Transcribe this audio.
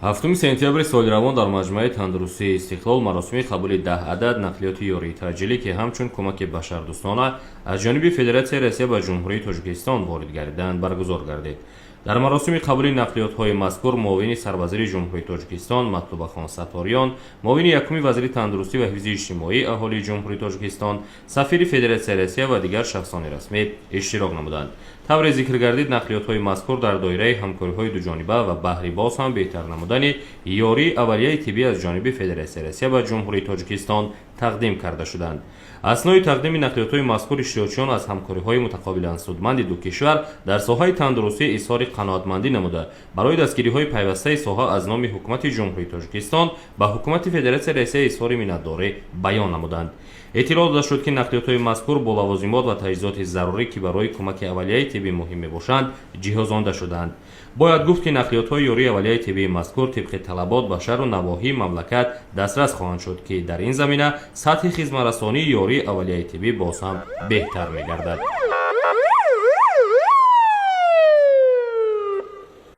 7 сентябри соли равон дар маҷмӯаи тандурустии «Истиқлол» маросими қабули 10 адад нақлиёти ёрии таъҷилӣ, ки ҳамчун кӯмаки башардӯстона аз ҷониби Федератсияи Россия ба Ҷумҳурии Тоҷикистон ворид гардиданд, баргузор гардид. Дар маросими қабули нақлиётҳои мазкур муовини сарвазири Ҷумҳурии Тоҷикистон Матлубахон Сатториён, муовини якуми вазири тандурустӣ ва ҳифзи иҷтимоии аҳолии Ҷумҳурии Тоҷикистон, сафири Федератсияи Россия ва дигар шахсони расмӣ иштирок намуданд. Тавре зикр гардид, нақлиётҳои мазкур дар доираи ҳамкориҳои дуҷониба ва баҳри боз ҳам беҳтар намудани ёрии аввалияи тиббӣ аз ҷониби Федератсияи Россия ба Ҷумҳурии Тоҷикистон тақдим карда шуданд. Аснои тақдими нақлиётҳои мазкур иштирокчиён аз ҳамкориҳои мутақобилан судманди ду кишвар дар соҳаи тандурустӣ изҳори қаноатмандӣ намуда, барои дастгириҳои пайвастаи соҳа аз номи Ҳукумати Ҷумҳурии Тоҷикистон ба Ҳукумати Федератсияи Россия изҳори миннатдорӣ баён намуданд. Эътилоъ дода шуд, ки нақлиётҳои мазкур бо лавозимот ва таҷҳизоти зарурӣ, ки барои кӯмаки аввалияи тиббӣ муҳим мебошанд, ҷиҳозонда шудаанд. Бояд гуфт, ки нақлиётҳои ёрии аввалияи тиббии мазкур тибқи талабот ба шаҳру навоҳии мамлакат дастрас хоҳанд шуд, ки дар ин замина сатҳи хизматрасонии ёрии аввалияи тиббӣ боз ҳам беҳтар мегардад.